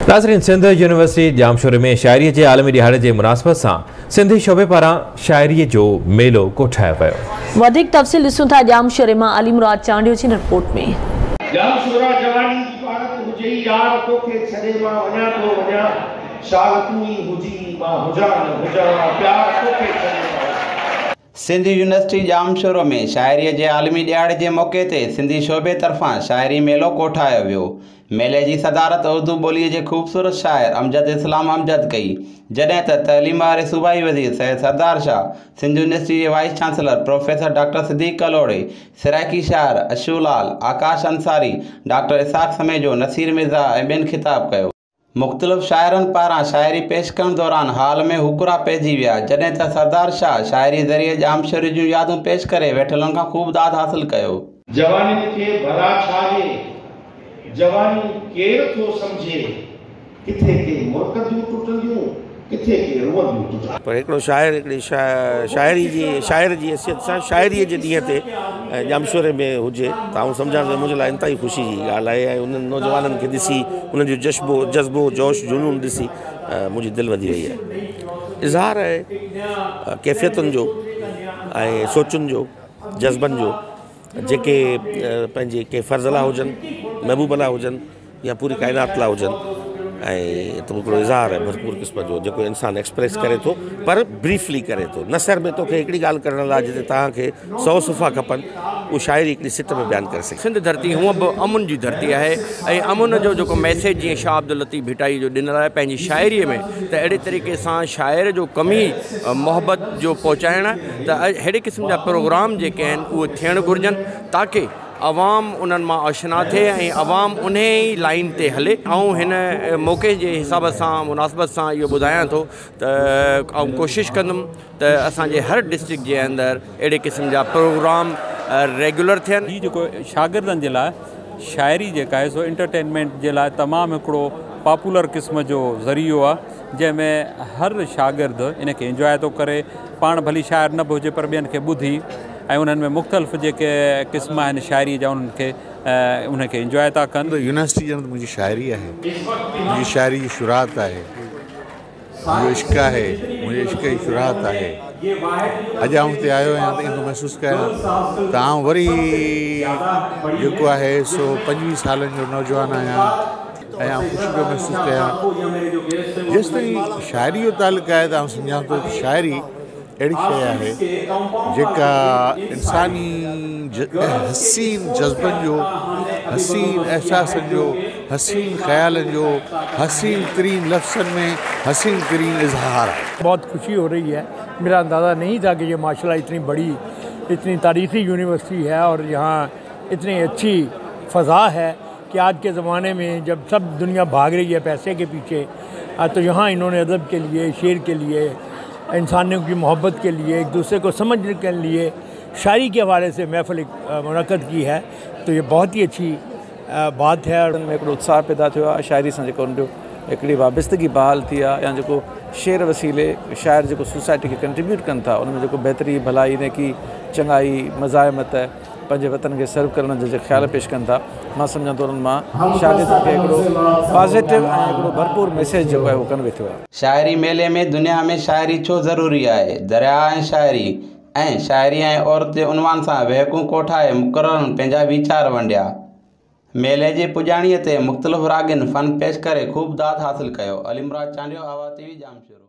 नाज़रीन, सिंध यूनिवर्सिटी जामशोरे में शायरीअ जे आलमी ॾिहाड़े जे मुनासिबत सां सिंधी शोबे पारां शायरीअ जो मेलो कोठायो वियो। वधीक तफ़सील ॾिसूं था जामशोरे मां अली मुराद चांडियो जी रिपोर्ट में। जामशोरा जवानी जी पारत हुजे यार तोखे छॾे मां वञा थो वञा, शाल तूं ई हुजी मां हुजां न हुजां, प्यार तोखे छॾे। सिंध यूनिवर्सिटी जामशोरो में शायरीअ जे आलमी ॾिहाड़े जे मौक़े ते सिंधी शोबे तरफ़ां शायरी मेलो कोठायो वियो। मेले जी सदारत उर्दू ॿोलीअ जे ख़ूबसूरत शाइर अमजद इस्लाम अमजद कई, जॾहिं त तइलीम वारे सूबाई वज़ीर सैयद सरदार शाह, सिंध यूनिवर्सिटी जे vice chancellor professor doctor Siddique Kalhoro, Saraiki शाइर अशू लाल, आकाश अंसारी, डॉक्टर इसाक समेजो, नसीर मिर्ज़ा ऐं ॿियनि ख़िताब कयो। मुख़्तलिफ़ शाइरनि पारां शायरी पेश करण दौरान हाल में हुकुरा पइजी विया, जॾहिं त सरदार शाह शायरी ज़रिए जामशोरे जूं यादूं पेश करे वेठलनि खां ख़ूब दाद हासिल कयो। जवानी खे भला छा जवानी केरु थो सम्झे, किथे के मुरकंदियूं टुटंदियूं, किथे के रुअंदियूं टुटंदियूं। पर हिकिड़ो शाइर हिकिड़ी शायरी जी शाइर जी हैसियत सां शायरीअ जे ॾींहं ते जामशोरे में हुजे त आउं सम्झां थो मुंहिंजे लाइ इंतिहाई ख़ुशी जी ॻाल्हि आहे ऐं उन्हनि नौजवाननि खे ॾिसी उन्हनि जो जज़्बो जोश जुनून ॾिसी मुंहिंजी दिलि वधी वई आहे। इज़हार आहे कैफ़ियतुनि जो ऐं सोचुनि जो, जज़्बनि जो, जेके पंहिंजे कंहिं फ़र्ज़ लाइ हुजनि, महबूब लाइ हुजनि या पूरी काइनात लाइ हुजनि। ऐं त हिकिड़ो इज़हार आहे भरपूर क़िस्म जो, जेको इंसान एक्सप्रेस करे थो पर ब्रीफली करे थो। नसर में तोखे हिकिड़ी ॻाल्हि करण लाइ जिते तव्हांखे 100 सफ़ा खपनि, उहो शायरी हिकिड़ी सिट में बयानु करे सघे। सिंध धरती हूअं बि अमुन जी धरती आहे ऐं अमुन जो जेको मैसेज जीअं शाह अब्दुल लतीफ़ भिटाई जो ॾिनल आहे पंहिंजी शाइरीअ में, त अहिड़े तरीक़े सां शाइर जो कमु ई मोहबत जो पहुचाइणु आहे। त अहिड़े क़िस्म जा प्रोग्राम जेके आहिनि उहे थियणु घुर्जनि ताकी अवाम उन्हनि मां आशना थिए ऐं अवाम उन ई लाइन ते हले। ऐं हिन मौक़े जे हिसाब सां मुनासिबत सां इहो ॿुधायां थो त आउं कोशिशि कंदुमि त असांजे हर डिस्ट्रिक्ट जे अंदरि अहिड़े क़िस्म जा प्रोग्राम रेगुलर थियनि। हीउ जेको शागिर्दनि जे लाइ शाइरी जेका आहे सो एंटरटेनमेंट जे लाइ तमामु हिकिड़ो पॉपुलर क़िस्म जो ज़रियो आहे, जंहिंमें हर शागिर्द इन खे इंजॉय थो करे। पाण भली शाइर न बि हुजे पर ॿियनि खे ॿुधी ऐं उन्हनि में मुख़्तलिफ़ जेके क़िस्म आहिनि शाइरी जा उन्हनि खे इंजॉय था कनि। यूनिवर्सिटी ॼण मुंहिंजी शाइरी आहे, मुंहिंजी शाइरी जी शुरुआत आहे, मुंहिंजो इश्क आहे, मुंहिंजे इश्क जी शुरुआत आहे। अॼु आउं हिते आयो आहियां त ईअं थो महसूसु कयां त आउं वरी जेको आहे सो 25 सालनि जो नौजवान आहियां ऐं आउं ख़ुशी पियो महसूसु कयां। जेसि ताईं शाइरी जो तालुक आहे त आउं सम्झां थो त शाइरी अहिड़ी शइ आहे जेका इंसानी हसीन जज़्बनि जो, हसीन अहसासनि जो, हसीन ख़्यालनि जो, हसीन तरीन लफ़्ज़नि में हसीन तरीन इज़हार आहे। बहुत खुशी हो रही है। मेरा अंदाज़ा नहीं था कि ये माशाअल्लाह इतनी बड़ी, इतनी तारीख़ी यूनिवर्सिटी है और यहाँ इतनी अच्छी फ़ज़ा है कि आज के ज़माने में जब सब दुनिया भाग रही है पैसे के पीछे, तो यहाँ इन्होंने अदब के लिए, शेर के लिए, इंसानियों की मोहब्बत के लिए, एक दूसरे को समझने के लिए शायरी के हवाले से महफ़िल मुनक़्क़िद की है, तो ये बहुत ही अच्छी बात है। और में हिकिड़ो उत्साह पैदा थियो आहे शायरी सां, जेको हुनजो हिकिड़ी वाबस्तगी बहाल थी आहे या जेको शेर वसीले शाइर जेको सोसाइटी खे कंट्रीब्यूट कनि था, उन में जेको बहितरी, भलाई, नेकी, चङाई, मज़ाहमत, पंहिंजे वतन खे सर्व करण जा जेके ख़्याल पेश कनि था, मां सम्झां थो उन्हनि मां शागिर्दनि खे हिकिड़ो पॉज़िटिव ऐं हिकिड़ो भरपूर मैसेज जेको आहे उहो कन्वे थियो आहे। शाइरी मेले में दुनिया में शाइरी छो ज़रूरी आहे, दरिया ऐं शाइरी ऐं शाइरी ऐं औरत जे उनवान सां वहकूं कोठाए मुकररनि पंहिंजा वीचार वंडिया। मेले जे पुॼाणीअ ते मुख़्तलिफ़ रागिन फन पेश करे ख़ूब दाद हासिल कयो। अली मुराद चांडियो, आवाज़ टीवी, जामशोरो।